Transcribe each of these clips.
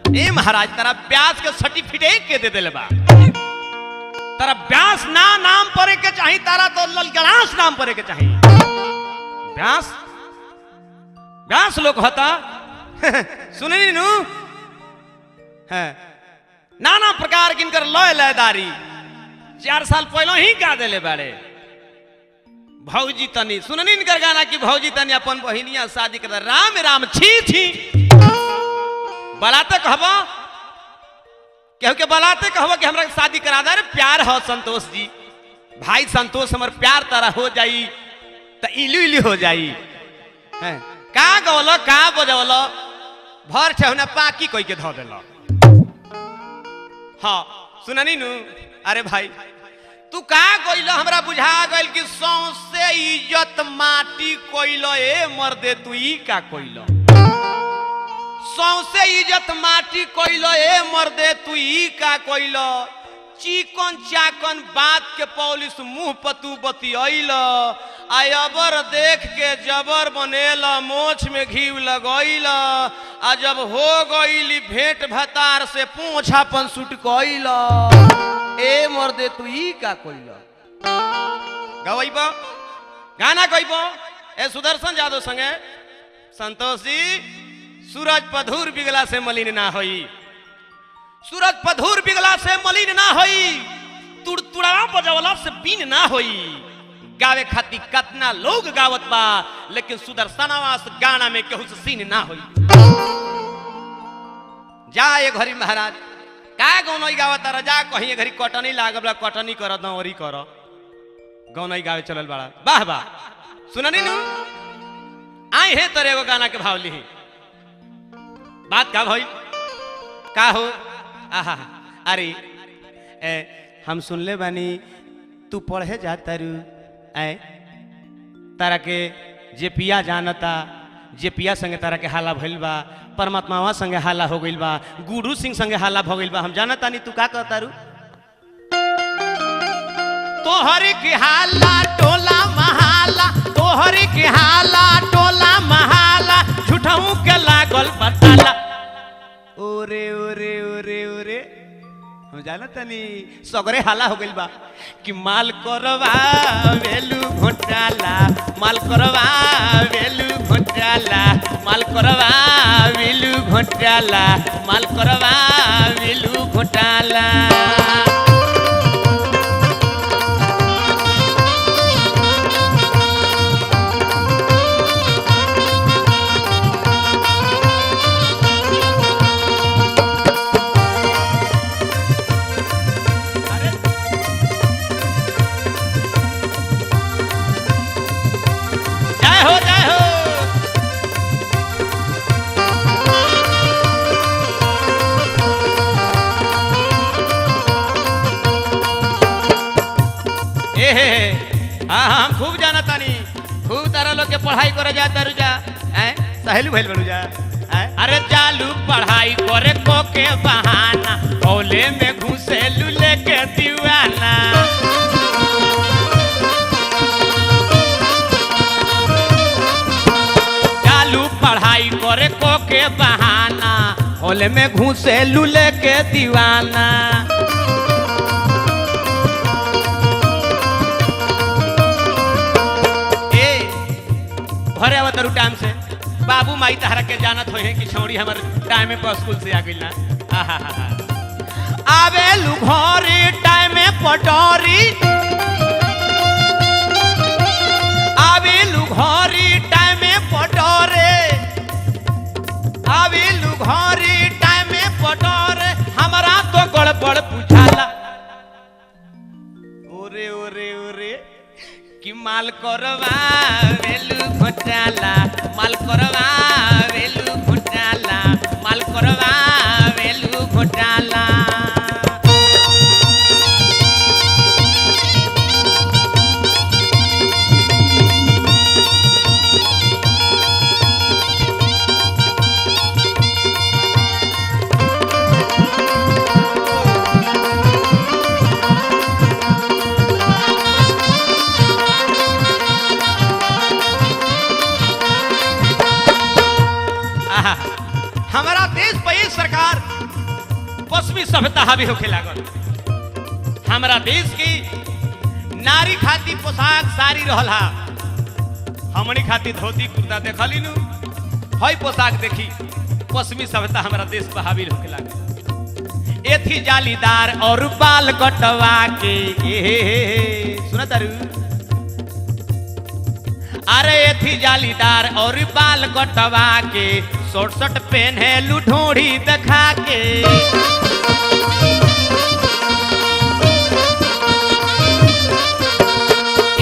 ए महाराज, तारा ब्यास के सर्टिफिकेट के दे देले बा। तारा ब्यास ना नाम परे के चाही, तारा तो ललगणास नाम परे के चाही। ब्यास ब्यास लोग होता सुननी नु है नाना प्रकार के इनकर लय लयदारी 4 साल पहले ही गा देले बाड़े। भौजी तनी सुननी इनकर गाना कि भौजी तनी अपन बहिनिया शादी कर राम राम छी छी बलाते कहबो, केहू के बलाते कहबो कि हमरा शादी करा दे। अरे प्यार हो संतोष जी, भाई संतोष हमर प्यार तारा हो जाई त इलू इलू हो जाई। हैं का गौलो का बजौलो भर ठेहुना पाकी कोई के धो देलो। हाँ सुननी नु। अरे भाई तू का गइलो, हमरा बुझा गइल कि सौंसे इज्जत माटी कोइलो। ए मर्दे तू ई का कोइलो, सौंसे इज्जत माटी कोइलो। ए मर्दे तू ई का कोइलो, चिकन चाकन बात के पॉलिश मुंह पतू बतियैल, आयबर देख के जबर बनेल, मोछ में घी लगैल, आ जब हो गईली भेंट भतार से पूछा पन सुट कइल। ए मर्दे तू ई का कोइल। गवैब गाना गइब ए सुदर्शन यादव संगे संतोष जी, सूरज पधूर बिगला से मलिन ना होई, सूरज पधूर बिगला से मलिन ना होई, तुड़तुड़ा बजवला से बीन ना होई। गावे खाती कतना लोग गावत बा, लेकिन सुदर्शनवा से गाना में केहू से सीन ना होई। जा ये घरी महाराज का गौनई गावत रह, जा कहीं घरी कटनी लागल, कटनी कर दौरी कर गौनई गावे चलल बाड़ा। वाह वाह सुननी नु आई हे तोरे एगो गाना के भाव लिही। बात का भाई का हो? आहा अरे ए हम सुनले बानी तू पढ़े जाता रू, ए तारा के जे पिया जानता, जे पिया संगे तारा के हाला भइल बा, परमात्मावा संगे हाला हो गइल बा, गुरु सिंह संगे हाला हो गइल बा, हम जानता नहीं तू का कहता रू। तोहर के हाला टोला महाला, तोहर के हाला टोला महाला, झूठऊ के लागल बताला। ओरे ओरे ओरे ओरे हम जानता नहीं सगरे हाला हो गइल बा कि माल करवा वेलू घोटाला, माल करवा वेलू घोटाला, माल करवा वेलू घोटाला, माल करवा वेलू घोटाला। जय हो जय हो। ए हे हे हाँ हाँ हम खूब जाना तानी, खूब तारा लोग के पढ़ाई करे जा तारू जा, हैं सहेली भइल बड़ू जा, हैं अरे चालू पढ़ाई करे को के बहाना, ओले में घुसे लुले के दीवाना। चालू पढ़ाई करे को के बहाना, होले में घुसे लुले के दीवाना। ए घरे आवत तारू टाइम से, बाबू माई तहरा के जानत होए कि छौड़ी हमर टाइम पर स्कूल से आ गइल ना। आहा हा हा आवेलू घरे टाइम पटोरी, आवेलू घरे टाइम पटोरे, आवेलू घरे टाइम पटोरे, हमरा तो गड़बड़ बुझाला। ओरे ओरे ओरे कि माल करवा वेलू घोटाला, माल करवा वेलू घोटाला, माल करवा वेलू घोटाला। आहा, हमारा देश पर ये सरकार पश्चिमी सभ्यता हावी होखे लागल। हमारा देश की नारी खाती पोशाक साड़ी रहल हा, हमनी खाती धोती कुर्ता देखली नु, हई पोशाक देखी पश्चिमी सभ्यता हमारा देश पर हावी होखे लागल। एथी जालीदार और बाल कटवा के, सुना तारू, अरे एथी जालीदार और बाल कटवा के, शॉर्ट शर्ट पहने ढोड़ी दिखा के।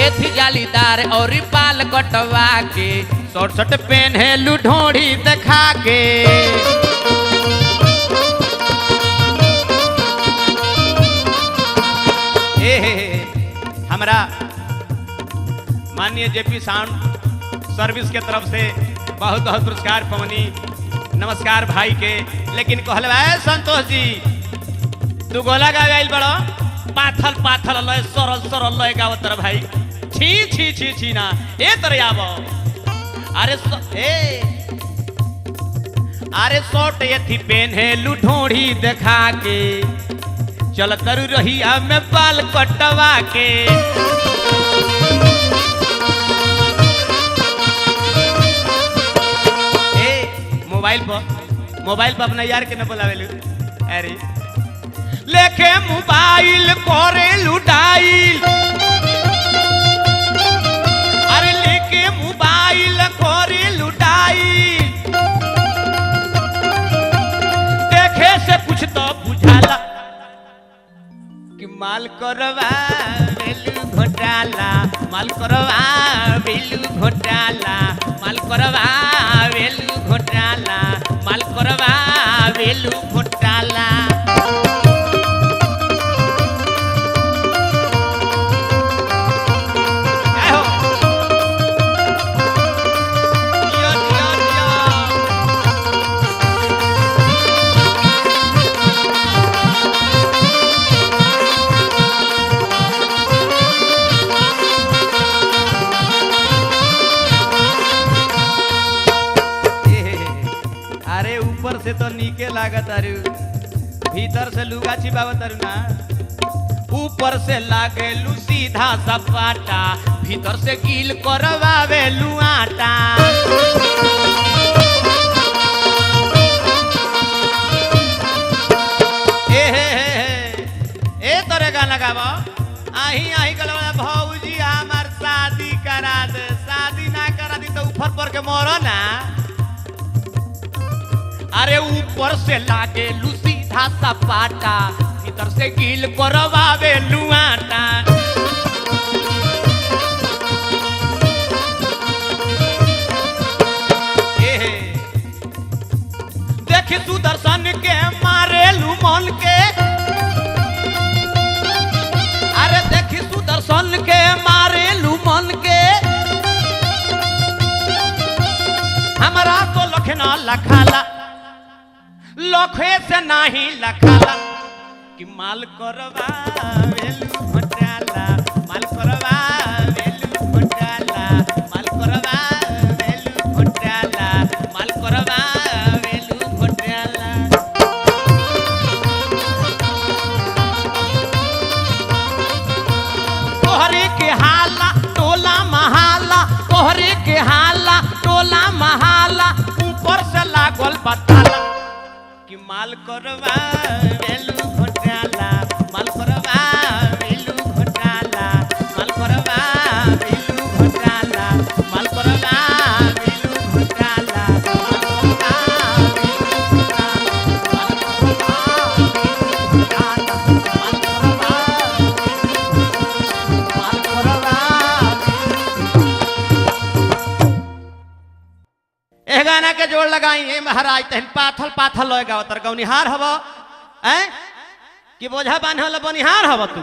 एथी जालीदार और बाल कटवा के, शॉर्ट शर्ट पहने ढोड़ी दिखा के। हमरा माननीय जेपी साउंड सर्विस के तरफ से बहुत बहुत पुरस्कार पवनी, नमस्कार भाई के। लेकिन कहल संतोष जी तू गोला गावे आइल बड़ो, पाथल पाथल लय सरल सरल लय गावत रह भाई, छी छी छी छी ना ए तरह आबो। अरे ए अरे शॉर्ट एथी पेन्हेलू ढोढ़ी देखा के, चल तरु रहिया में बाल कटवा के। ए मोबाइल पर अपना यार के न बोलावेलू, अरे लेके मोबाइल करेलू डाइल, अरे लेके मोबाइल करेलू डाइल, देखे से कुछ तो बुझाला कि माल करवा बेलू घोटाला, माल करवा बेलू घोटाला, माल करवा बेलू घोटाला, माल करवा बेलू घोटाला। अरे ऊपर से तो नीके लागत अरु, भीतर से लुगा छिपावत अरु ना। ऊपर से लागेलू सीधा सपाटा, भीतर से गील करवावेलू आटा। ए हे हे हे ए तोरे गाना गावा आही आही गलवा भौजी हमार शादी करा दे, शादी ना करा दी तो ऊपर पर के मरो ना। अरे ऊपर से लागेलू सीधा सपाटा, भीतर से गील करवावेलू आटा। देखी सुदर्शन के मारेलू मन के, अरे देखी सुदर्शन के मारेलू मन के, हमारा तो लखना लखाला, लखे से नहीं लखाला कि माल करवा वेलू घोटाला, माल करवा वेलू घोटाला, माल करवा वेलू घोटाला, माल करवा वेलू घोटाला। तोहरे के हाला टोला महाला, तोहरे के हाला टोला महाला, ऊपर से लागल बताला कि माल करवा वेलू घोटाला, माल करवा वेलू घोटाला, माल करवा वेलू घोटाला, माल करवा वेलू घोटाला, माल करवा वेलू घोटाला, माल करवा वेलू घोटाला, माल करवा माल करवा। एह गाना के जोड़ लगाई ए महाराज तहन पाथल पाथल लय गावतर गौनिहार हव, हैं कि बोझा बांधल बनिहार हव तू।